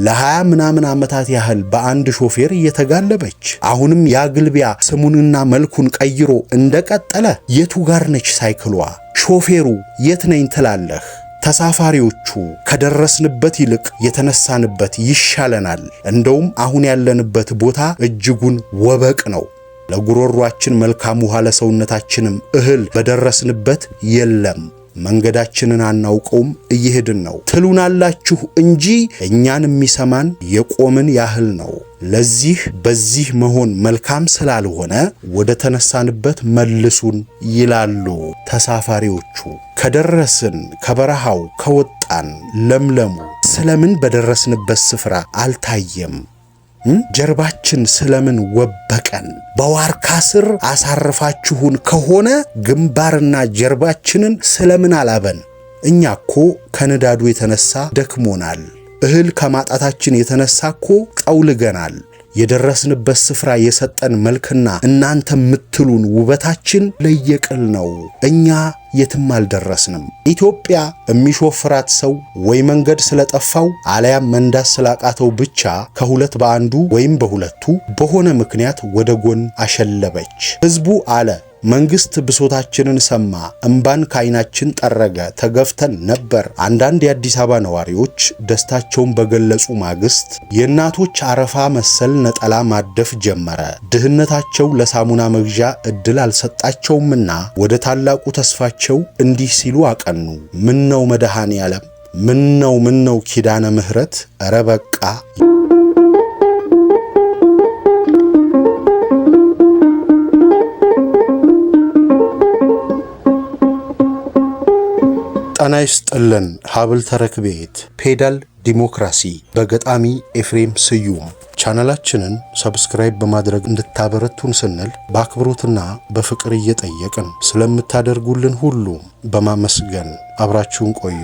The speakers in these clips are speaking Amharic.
ለ20 ምናምን ዓመታት ያህል በአንድ ሾፌር እየተጋለበች፣ አሁንም ያ ግልቢያ ስሙንና መልኩን ቀይሮ እንደቀጠለ፣ የቱ ጋር ነች ሳይክሏ? ሾፌሩ የት ነኝ ትላለህ? ተሳፋሪዎቹ ከደረስንበት ይልቅ የተነሳንበት ይሻለናል። እንደውም አሁን ያለንበት ቦታ እጅጉን ወበቅ ነው። ለጉሮሯችን መልካም ውሃ ለሰውነታችንም እህል በደረስንበት የለም። መንገዳችንን አናውቀውም፣ እየሄድን ነው ትሉናላችሁ እንጂ እኛን የሚሰማን የቆምን ያህል ነው። ለዚህ በዚህ መሆን መልካም ስላልሆነ ወደ ተነሳንበት መልሱን ይላሉ ተሳፋሪዎቹ። ከደረስን፣ ከበረሃው ከወጣን ለምለሙ ስለምን በደረስንበት ስፍራ አልታየም? ጀርባችን ስለምን ወበቀን? በዋርካ ስር አሳርፋችሁን ከሆነ ግንባርና ጀርባችንን ስለምን አላበን? እኛ እኮ ከንዳዱ የተነሳ ደክሞናል። እህል ከማጣታችን የተነሳ እኮ ጠውልገናል። የደረስንበት ስፍራ የሰጠን መልክና እናንተ የምትሉን ውበታችን ለየቅል ነው። እኛ የትም አልደረስንም። ኢትዮጵያ የሚሾፍራት ሰው ወይ መንገድ ስለጠፋው አለያም መንዳት ስላቃተው ብቻ ከሁለት በአንዱ ወይም በሁለቱ በሆነ ምክንያት ወደ ጎን አሸለበች። ህዝቡ አለ፣ መንግስት ብሶታችንን ሰማ፣ እምባን ካይናችን ጠረገ፣ ተገፍተን ነበር። አንዳንድ የአዲስ አበባ ነዋሪዎች ደስታቸውን በገለጹ ማግስት የእናቶች አረፋ መሰል ነጠላ ማደፍ ጀመረ። ድህነታቸው ለሳሙና መግዣ እድል አልሰጣቸውምና ወደ ታላቁ ተስፋቸው እንዲህ ሲሉ አቀኑ። ምን ነው መድኃኔ ዓለም፣ ምን ነው፣ ምን ነው ኪዳነ ምሕረት፣ ኧረ በቃ። ጤና ይስጥልን። ሀብል ተረክ ቤት፣ ፔዳል ዲሞክራሲ በገጣሚ ኤፍሬም ስዩም። ቻናላችንን subscribe በማድረግ እንድታበረቱን ስንል በአክብሮትና በፍቅር እየጠየቅን፣ ስለምታደርጉልን ሁሉ በማመስገን አብራችሁን ቆዩ።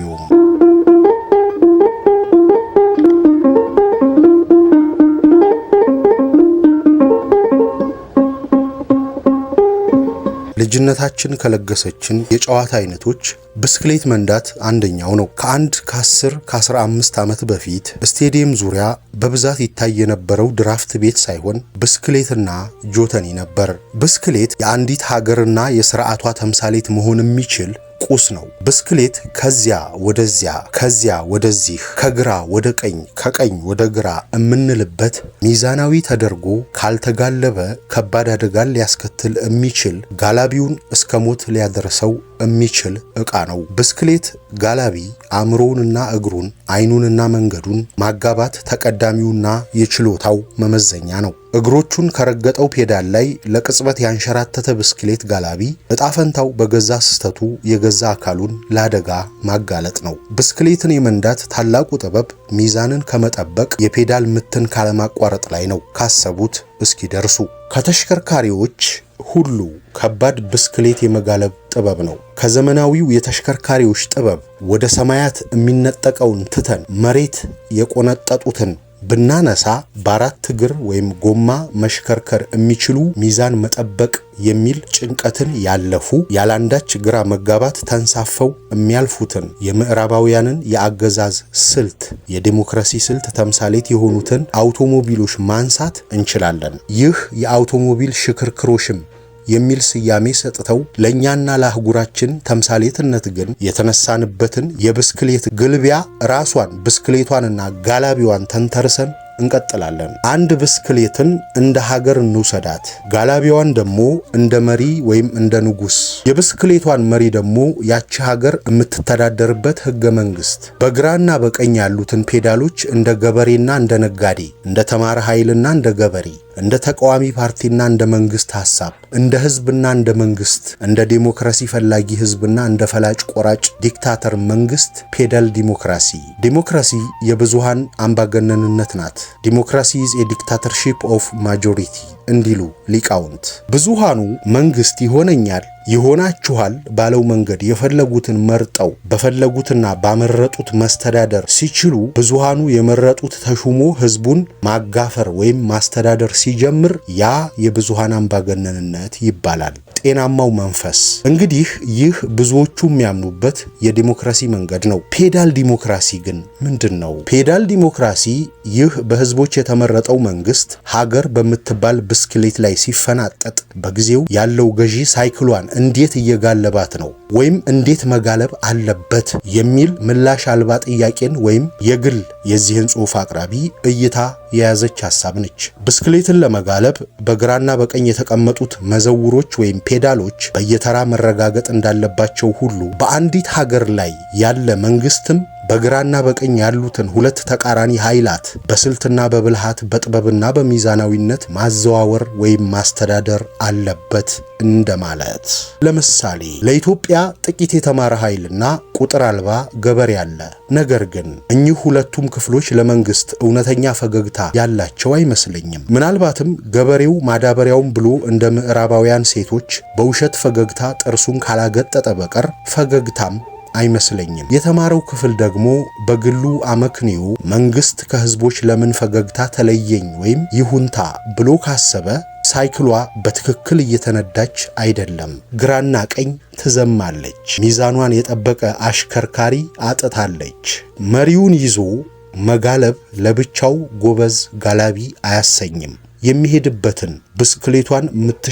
ልጅነታችን ከለገሰችን የጨዋታ አይነቶች ብስክሌት መንዳት አንደኛው ነው። ከአንድ ከ10 ከ15 ዓመት በፊት ስቴዲየም ዙሪያ በብዛት ይታይ የነበረው ድራፍት ቤት ሳይሆን ብስክሌትና ጆተኒ ነበር። ብስክሌት የአንዲት ሀገርና የስርዓቷ ተምሳሌት መሆን የሚችል ቁስ ነው። ብስክሌት ከዚያ ወደዚያ፣ ከዚያ ወደዚህ፣ ከግራ ወደ ቀኝ፣ ከቀኝ ወደ ግራ የምንልበት ሚዛናዊ ተደርጎ ካልተጋለበ ከባድ አደጋን ሊያስከትል የሚችል፣ ጋላቢውን እስከ ሞት ሊያደርሰው የሚችል ዕቃ ነው። ብስክሌት ጋላቢ አእምሮውንና እግሩን፣ አይኑንና መንገዱን ማጋባት ተቀዳሚውና የችሎታው መመዘኛ ነው። እግሮቹን ከረገጠው ፔዳል ላይ ለቅጽበት ያንሸራተተ ብስክሌት ጋላቢ እጣ ፈንታው በገዛ ስህተቱ የገዛ አካሉን ለአደጋ ማጋለጥ ነው። ብስክሌትን የመንዳት ታላቁ ጥበብ ሚዛንን ከመጠበቅ፣ የፔዳል ምትን ካለማቋረጥ ላይ ነው፣ ካሰቡት እስኪደርሱ። ከተሽከርካሪዎች ሁሉ ከባድ ብስክሌት የመጋለብ ጥበብ ነው። ከዘመናዊው የተሽከርካሪዎች ጥበብ ወደ ሰማያት የሚነጠቀውን ትተን መሬት የቆነጠጡትን ብናነሳ፣ በአራት እግር ወይም ጎማ መሽከርከር የሚችሉ፣ ሚዛን መጠበቅ የሚል ጭንቀትን ያለፉ፣ ያላንዳች ግራ መጋባት ተንሳፈው የሚያልፉትን የምዕራባውያንን የአገዛዝ ስልት፣ የዲሞክራሲ ስልት ተምሳሌት የሆኑትን አውቶሞቢሎች ማንሳት እንችላለን። ይህ የአውቶሞቢል ሽክርክሮሽም የሚል ስያሜ ሰጥተው ለእኛና ለአህጉራችን ተምሳሌትነት ግን የተነሳንበትን የብስክሌት ግልቢያ ራሷን ብስክሌቷንና ጋላቢዋን ተንተርሰን እንቀጥላለን። አንድ ብስክሌትን እንደ ሀገር እንውሰዳት፣ ጋላቢዋን ደግሞ እንደ መሪ ወይም እንደ ንጉስ፣ የብስክሌቷን መሪ ደግሞ ያቺ ሀገር የምትተዳደርበት ህገ መንግስት፣ በግራና በቀኝ ያሉትን ፔዳሎች እንደ ገበሬና እንደ ነጋዴ፣ እንደ ተማረ ኃይልና እንደ ገበሬ፣ እንደ ተቃዋሚ ፓርቲና እንደ መንግስት ሐሳብ፣ እንደ ህዝብና እንደ መንግስት፣ እንደ ዴሞክራሲ ፈላጊ ህዝብና እንደ ፈላጭ ቆራጭ dictator መንግስት ፔዳል ዲሞክራሲ። ዲሞክራሲ የብዙሃን አምባገነንነት ናት። Democracy is a dictatorship of majority እንዲሉ ሊቃውንት፣ ብዙሃኑ መንግስት ይሆነኛል ይሆናችኋል ባለው መንገድ የፈለጉትን መርጠው በፈለጉትና ባመረጡት መስተዳደር ሲችሉ፣ ብዙሃኑ የመረጡት ተሹሞ ህዝቡን ማጋፈር ወይም ማስተዳደር ሲጀምር ያ የብዙሃን አምባገነንነት ይባላል። ጤናማው መንፈስ እንግዲህ ይህ ብዙዎቹ የሚያምኑበት የዲሞክራሲ መንገድ ነው። ፔዳል ዲሞክራሲ ግን ምንድን ነው? ፔዳል ዲሞክራሲ ይህ በህዝቦች የተመረጠው መንግስት ሀገር በምትባል ብስክሌት ላይ ሲፈናጠጥ በጊዜው ያለው ገዢ ሳይክሏን እንዴት እየጋለባት ነው ወይም እንዴት መጋለብ አለበት የሚል ምላሽ አልባ ጥያቄን ወይም የግል የዚህን ጽሑፍ አቅራቢ እይታ የያዘች ሐሳብ ነች። ብስክሌትን ለመጋለብ በግራና በቀኝ የተቀመጡት መዘውሮች ወይም ፔዳሎች በየተራ መረጋገጥ እንዳለባቸው ሁሉ፣ በአንዲት ሀገር ላይ ያለ መንግስትም በግራና በቀኝ ያሉትን ሁለት ተቃራኒ ኃይላት በስልትና በብልሃት፣ በጥበብና በሚዛናዊነት ማዘዋወር ወይም ማስተዳደር አለበት እንደማለት። ለምሳሌ ለኢትዮጵያ ጥቂት የተማረ ኃይልና ቁጥር አልባ ገበሬ አለ። ነገር ግን እኚህ ሁለቱም ክፍሎች ለመንግስት እውነተኛ ፈገግታ ያላቸው አይመስለኝም። ምናልባትም ገበሬው ማዳበሪያውም ብሎ እንደ ምዕራባውያን ሴቶች በውሸት ፈገግታ ጥርሱን ካላገጠጠ በቀር ፈገግታም አይመስለኝም። የተማረው ክፍል ደግሞ በግሉ አመክንዮ መንግስት ከህዝቦች ለምን ፈገግታ ተለየኝ ወይም ይሁንታ ብሎ ካሰበ ሳይክሏ በትክክል እየተነዳች አይደለም። ግራና ቀኝ ትዘማለች። ሚዛኗን የጠበቀ አሽከርካሪ አጥታለች። መሪውን ይዞ መጋለብ ለብቻው ጎበዝ ጋላቢ አያሰኝም። የሚሄድበትን፣ ብስክሌቷን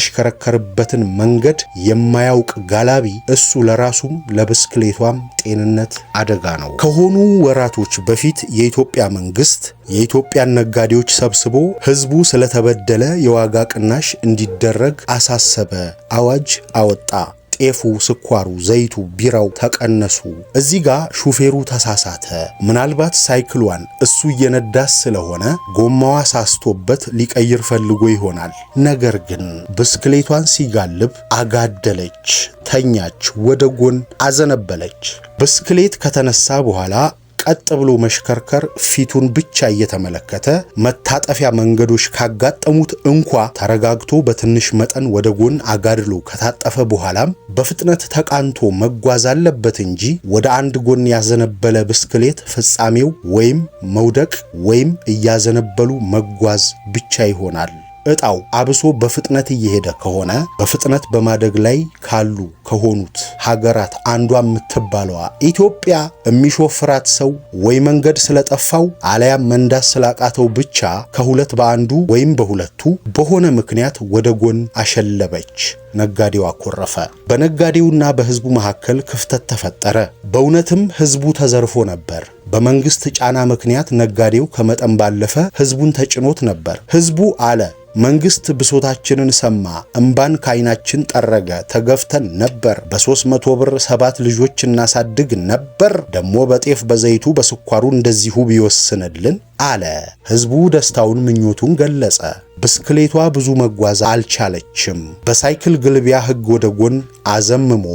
የምትሽከረከርበትን መንገድ የማያውቅ ጋላቢ እሱ ለራሱም ለብስክሌቷም ጤንነት አደጋ ነው። ከሆኑ ወራቶች በፊት የኢትዮጵያ መንግስት የኢትዮጵያን ነጋዴዎች ሰብስቦ ህዝቡ ስለተበደለ የዋጋ ቅናሽ እንዲደረግ አሳሰበ፣ አዋጅ አወጣ። ጤፉ፣ ስኳሩ፣ ዘይቱ፣ ቢራው ተቀነሱ። እዚህ ጋ ሹፌሩ ተሳሳተ። ምናልባት ሳይክሏን እሱ እየነዳ ስለሆነ ጎማዋ ሳስቶበት ሊቀይር ፈልጎ ይሆናል። ነገር ግን ብስክሌቷን ሲጋልብ አጋደለች፣ ተኛች፣ ወደ ጎን አዘነበለች። ብስክሌት ከተነሳ በኋላ ቀጥ ብሎ መሽከርከር ፊቱን ብቻ እየተመለከተ፣ መታጠፊያ መንገዶች ካጋጠሙት እንኳ ተረጋግቶ በትንሽ መጠን ወደ ጎን አጋድሎ ከታጠፈ በኋላም በፍጥነት ተቃንቶ መጓዝ አለበት እንጂ ወደ አንድ ጎን ያዘነበለ ብስክሌት ፍጻሜው ወይም መውደቅ ወይም እያዘነበሉ መጓዝ ብቻ ይሆናል። እጣው አብሶ በፍጥነት እየሄደ ከሆነ በፍጥነት በማደግ ላይ ካሉ ከሆኑት ሀገራት አንዷ የምትባለዋ ኢትዮጵያ የሚሾፍራት ሰው ወይ መንገድ ስለጠፋው አለያም መንዳት ስላቃተው ብቻ ከሁለት በአንዱ ወይም በሁለቱ በሆነ ምክንያት ወደ ጎን አሸለበች። ነጋዴው አኮረፈ። በነጋዴውና በህዝቡ መካከል ክፍተት ተፈጠረ። በእውነትም ህዝቡ ተዘርፎ ነበር። በመንግስት ጫና ምክንያት ነጋዴው ከመጠን ባለፈ ህዝቡን ተጭኖት ነበር። ህዝቡ አለ፣ መንግስት ብሶታችንን ሰማ፣ እምባን ካይናችን ጠረገ። ተገፍተን ነበር። በ300 ብር ሰባት ልጆች እናሳድግ ነበር። ደሞ በጤፍ፣ በዘይቱ፣ በስኳሩ እንደዚሁ ቢወስንልን አለ። ህዝቡ ደስታውን ምኞቱን ገለጸ። ብስክሌቷ ብዙ መጓዝ አልቻለችም። በሳይክል ግልቢያ ህግ ወደ ጎን አዘምሞ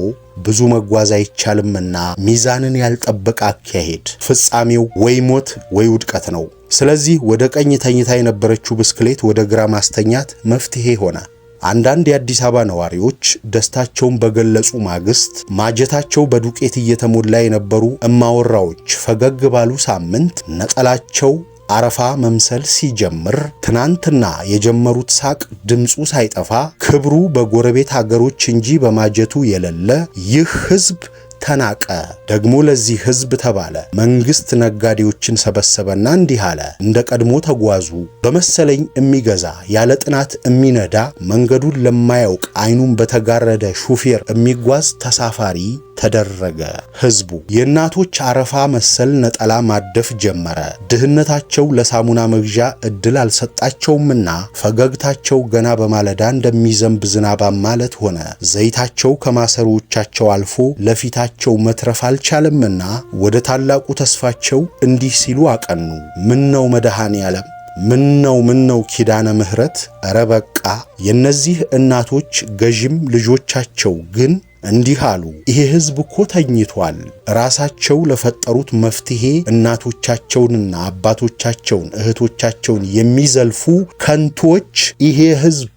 ብዙ መጓዝ አይቻልምና ሚዛንን ያልጠበቀ አካሄድ ፍጻሜው ወይ ሞት ወይ ውድቀት ነው። ስለዚህ ወደ ቀኝ ተኝታ የነበረችው ብስክሌት ወደ ግራ ማስተኛት መፍትሄ ሆነ። አንዳንድ የአዲስ አበባ ነዋሪዎች ደስታቸውን በገለጹ ማግስት ማጀታቸው በዱቄት እየተሞላ የነበሩ እማወራዎች ፈገግ ባሉ ሳምንት ነጠላቸው አረፋ መምሰል ሲጀምር፣ ትናንትና የጀመሩት ሳቅ ድምፁ ሳይጠፋ፣ ክብሩ በጎረቤት ሀገሮች እንጂ በማጀቱ የሌለ ይህ ህዝብ ተናቀ። ደግሞ ለዚህ ህዝብ ተባለ። መንግስት ነጋዴዎችን ሰበሰበና እንዲህ አለ። እንደ ቀድሞ ተጓዙ። በመሰለኝ የሚገዛ፣ ያለ ጥናት የሚነዳ፣ መንገዱን ለማያውቅ አይኑን በተጋረደ ሹፌር የሚጓዝ ተሳፋሪ ተደረገ። ህዝቡ የእናቶች አረፋ መሰል ነጠላ ማደፍ ጀመረ። ድህነታቸው ለሳሙና መግዣ እድል አልሰጣቸውምና ፈገግታቸው ገና በማለዳ እንደሚዘንብ ዝናባማ ማለት ሆነ። ዘይታቸው ከማሰሮዎቻቸው አልፎ ለፊታቸው መትረፍ አልቻለምና ወደ ታላቁ ተስፋቸው እንዲህ ሲሉ አቀኑ። ምን ነው መድኃኔ ዓለም፣ ምን ነው፣ ምን ነው ኪዳነ ምሕረት፣ እረ በቃ። የእነዚህ እናቶች ገዥም ልጆቻቸው ግን እንዲህ አሉ። ይሄ ህዝብ እኮ ተኝቷል። ራሳቸው ለፈጠሩት መፍትሄ እናቶቻቸውንና አባቶቻቸውን እህቶቻቸውን የሚዘልፉ ከንቶች፣ ይሄ ህዝብ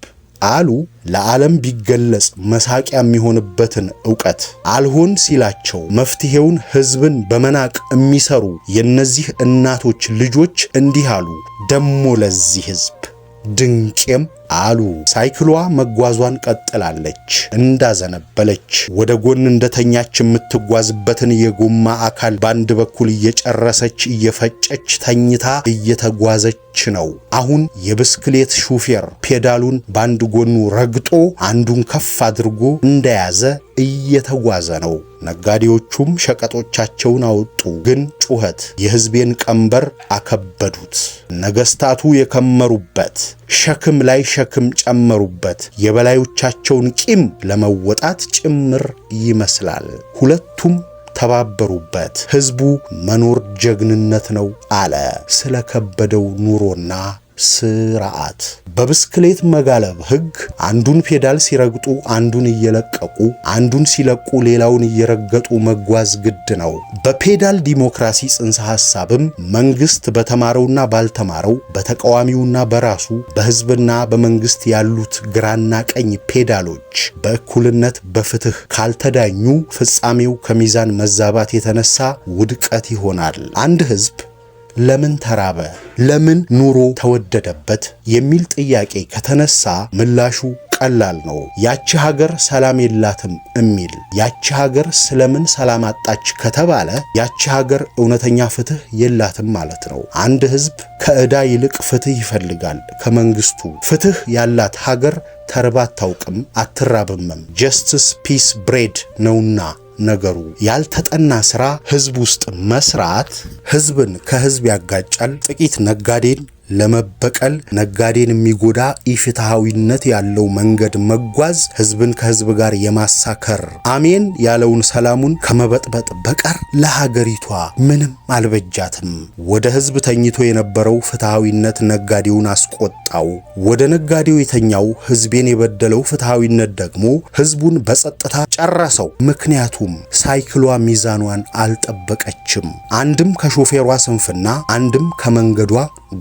ቃሉ ለዓለም ቢገለጽ መሳቂያ የሚሆንበትን ዕውቀት አልሆን ሲላቸው መፍትሔውን ሕዝብን በመናቅ የሚሰሩ የእነዚህ እናቶች ልጆች እንዲህ አሉ። ደሞ ለዚህ ሕዝብ ድንቄም አሉ። ሳይክሏ መጓዟን ቀጥላለች። እንዳዘነበለች ወደ ጎን እንደተኛች የምትጓዝበትን የጎማ አካል በአንድ በኩል እየጨረሰች እየፈጨች ተኝታ እየተጓዘች ነው። አሁን የብስክሌት ሹፌር ፔዳሉን በአንድ ጎኑ ረግጦ አንዱን ከፍ አድርጎ እንደያዘ እየተጓዘ ነው። ነጋዴዎቹም ሸቀጦቻቸውን አወጡ። ግን ጩኸት የሕዝቤን ቀንበር አከበዱት። ነገስታቱ የከመሩበት ሸክም ላይ ሸክም ጨመሩበት። የበላዮቻቸውን ቂም ለመወጣት ጭምር ይመስላል። ሁለቱም ተባበሩበት። ሕዝቡ መኖር ጀግንነት ነው አለ ስለከበደው ኑሮና ስርዓት። በብስክሌት መጋለብ ሕግ አንዱን ፔዳል ሲረግጡ አንዱን እየለቀቁ፣ አንዱን ሲለቁ ሌላውን እየረገጡ መጓዝ ግድ ነው። በፔዳል ዲሞክራሲ ጽንሰ ሐሳብም መንግስት በተማረውና ባልተማረው፣ በተቃዋሚውና በራሱ፣ በሕዝብና በመንግስት ያሉት ግራና ቀኝ ፔዳሎች በእኩልነት በፍትህ ካልተዳኙ ፍጻሜው ከሚዛን መዛባት የተነሳ ውድቀት ይሆናል። አንድ ሕዝብ ለምን ተራበ? ለምን ኑሮ ተወደደበት? የሚል ጥያቄ ከተነሳ ምላሹ ቀላል ነው። ያቺ ሀገር ሰላም የላትም እሚል፣ ያቺ ሀገር ስለምን ሰላም አጣች ከተባለ ያቺ ሀገር እውነተኛ ፍትህ የላትም ማለት ነው። አንድ ህዝብ ከዕዳ ይልቅ ፍትህ ይፈልጋል ከመንግስቱ። ፍትህ ያላት ሀገር ተርባ አታውቅም፣ አትራብምም። Justice, peace, bread ነውና ነገሩ። ያልተጠና ስራ ህዝብ ውስጥ መስራት ህዝብን ከህዝብ ያጋጫል። ጥቂት ነጋዴን ለመበቀል ነጋዴን የሚጎዳ ኢፍትሐዊነት ያለው መንገድ መጓዝ ህዝብን ከህዝብ ጋር የማሳከር፣ አሜን ያለውን ሰላሙን ከመበጥበጥ በቀር ለሀገሪቷ ምንም አልበጃትም። ወደ ህዝብ ተኝቶ የነበረው ፍትሐዊነት ነጋዴውን አስቆጣው። ወደ ነጋዴው የተኛው ህዝቤን የበደለው ፍትሐዊነት ደግሞ ህዝቡን በጸጥታ ጨረሰው። ምክንያቱም ሳይክሏ ሚዛኗን አልጠበቀችም። አንድም ከሾፌሯ ስንፍና፣ አንድም ከመንገዷ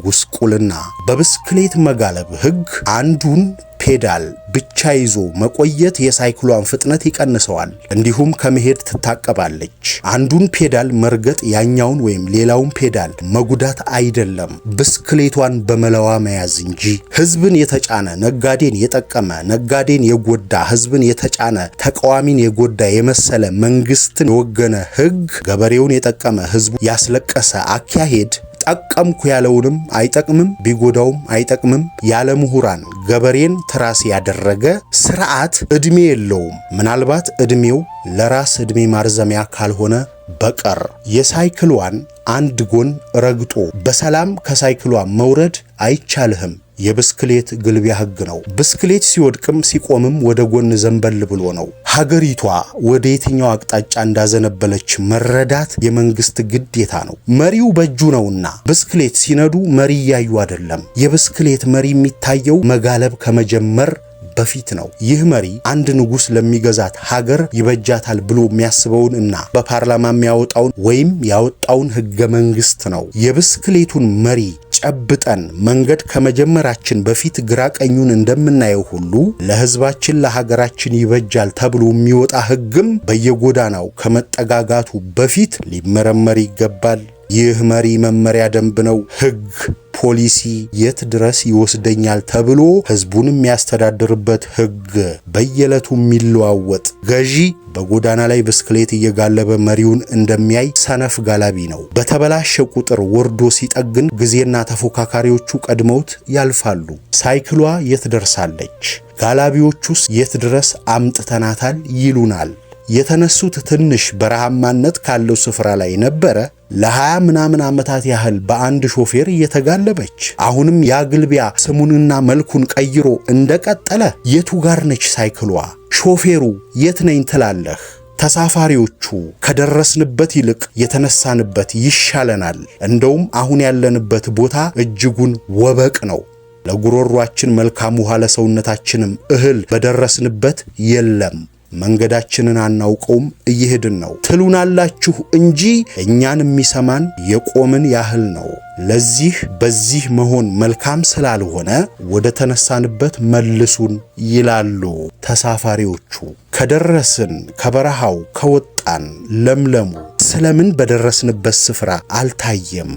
ጉስቁልና። በብስክሌት መጋለብ ህግ አንዱን ፔዳል ብቻ ይዞ መቆየት የሳይክሏን ፍጥነት ይቀንሰዋል። እንዲሁም ከመሄድ ትታቀባለች። አንዱን ፔዳል መርገጥ ያኛውን ወይም ሌላውን ፔዳል መጉዳት አይደለም፣ ብስክሌቷን በመለዋ መያዝ እንጂ። ህዝብን የተጫነ ነጋዴን የጠቀመ፣ ነጋዴን የጎዳ ህዝብን የተጫነ ተቃዋሚን የጎዳ የመሰለ መንግስትን የወገነ ህግ፣ ገበሬውን የጠቀመ ህዝቡ ያስለቀሰ አካሄድ ጠቀምኩ ያለውንም አይጠቅምም፣ ቢጎዳውም አይጠቅምም። ያለ ምሁራን ገበሬን ትራስ ያደረገ ስርዓት እድሜ የለውም። ምናልባት እድሜው ለራስ እድሜ ማርዘሚያ ካልሆነ በቀር። የሳይክሏን አንድ ጎን ረግጦ በሰላም ከሳይክሏ መውረድ አይቻልህም። የብስክሌት ግልቢያ ህግ ነው። ብስክሌት ሲወድቅም ሲቆምም ወደ ጎን ዘንበል ብሎ ነው። ሀገሪቷ ወደ የትኛው አቅጣጫ እንዳዘነበለች መረዳት የመንግስት ግዴታ ነው። መሪው በእጁ ነውና ብስክሌት ሲነዱ መሪ እያዩ አይደለም። የብስክሌት መሪ የሚታየው መጋለብ ከመጀመር በፊት ነው። ይህ መሪ አንድ ንጉሥ ለሚገዛት ሀገር ይበጃታል ብሎ የሚያስበውን እና በፓርላማ የሚያወጣውን ወይም ያወጣውን ህገ መንግስት ነው። የብስክሌቱን መሪ ጨብጠን መንገድ ከመጀመራችን በፊት ግራ ቀኙን እንደምናየው ሁሉ ለህዝባችን ለሀገራችን ይበጃል ተብሎ የሚወጣ ህግም በየጎዳናው ከመጠጋጋቱ በፊት ሊመረመር ይገባል። ይህ መሪ መመሪያ ደንብ ነው። ህግ፣ ፖሊሲ የት ድረስ ይወስደኛል ተብሎ ህዝቡን የሚያስተዳድርበት ህግ በየዕለቱ የሚለዋወጥ ገዢ በጎዳና ላይ ብስክሌት እየጋለበ መሪውን እንደሚያይ ሰነፍ ጋላቢ ነው። በተበላሸ ቁጥር ወርዶ ሲጠግን ጊዜና ተፎካካሪዎቹ ቀድመውት ያልፋሉ። ሳይክሏ የት ደርሳለች? ጋላቢዎቹስ የት ድረስ አምጥተናታል ይሉናል። የተነሱት ትንሽ በረሃማነት ካለው ስፍራ ላይ ነበረ። ለ20 ምናምን ዓመታት ያህል በአንድ ሾፌር እየተጋለበች አሁንም ያ ግልቢያ ስሙንና መልኩን ቀይሮ እንደቀጠለ የቱ ጋር ነች ሳይክሏ? ሾፌሩ የት ነኝ ትላለህ? ተሳፋሪዎቹ ከደረስንበት ይልቅ የተነሳንበት ይሻለናል። እንደውም አሁን ያለንበት ቦታ እጅጉን ወበቅ ነው። ለጉሮሯችን መልካም ውሃ ለሰውነታችንም እህል በደረስንበት የለም። መንገዳችንን አናውቀውም፣ እየሄድን ነው ትሉናላችሁ እንጂ እኛን የሚሰማን የቆምን ያህል ነው። ለዚህ በዚህ መሆን መልካም ስላልሆነ ወደ ተነሳንበት መልሱን ይላሉ ተሳፋሪዎቹ። ከደረስን ከበረሃው ከወጣን ለምለሙ ስለምን በደረስንበት ስፍራ አልታየም?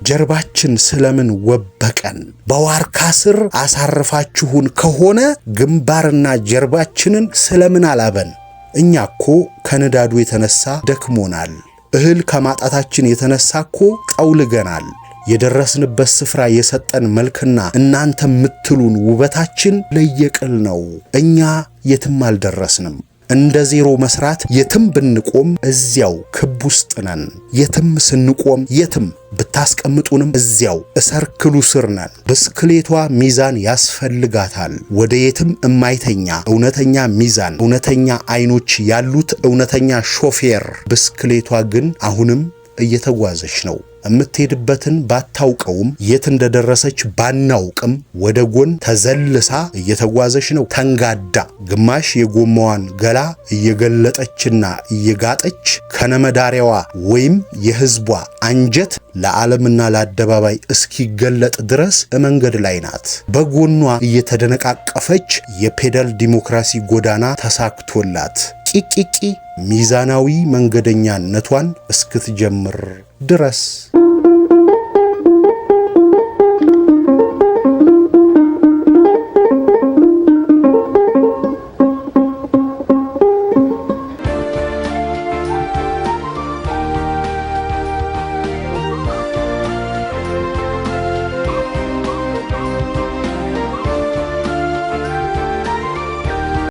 ጀርባችን ስለምን ወበቀን? በዋርካ ስር አሳርፋችሁን ከሆነ ግንባርና ጀርባችንን ስለምን አላበን? እኛ እኮ ከንዳዱ የተነሳ ደክሞናል። እህል ከማጣታችን የተነሳ እኮ ጠውልገናል። የደረስንበት ስፍራ የሰጠን መልክና እናንተ የምትሉን ውበታችን ለየቅል ነው። እኛ የትም አልደረስንም። እንደ ዜሮ መስራት የትም ብንቆም እዚያው ክብ ውስጥ ነን። የትም ስንቆም የትም ብታስቀምጡንም እዚያው እሰርክሉ ስር ነን። ብስክሌቷ ሚዛን ያስፈልጋታል። ወደ የትም እማይተኛ እውነተኛ ሚዛን፣ እውነተኛ አይኖች ያሉት እውነተኛ ሾፌር። ብስክሌቷ ግን አሁንም እየተጓዘች ነው። የምትሄድበትን ባታውቀውም፣ የት እንደደረሰች ባናውቅም፣ ወደ ጎን ተዘልሳ እየተጓዘች ነው። ተንጋዳ ግማሽ የጎማዋን ገላ እየገለጠችና እየጋጠች ከነመዳሪያዋ ወይም የሕዝቧ አንጀት ለዓለምና ለአደባባይ እስኪገለጥ ድረስ መንገድ ላይ ናት። በጎኗ እየተደነቃቀፈች የፔዳል ዲሞክራሲ ጎዳና ተሳክቶላት ቂቂቂ ሚዛናዊ መንገደኛነቷን እስክትጀምር ድረስ።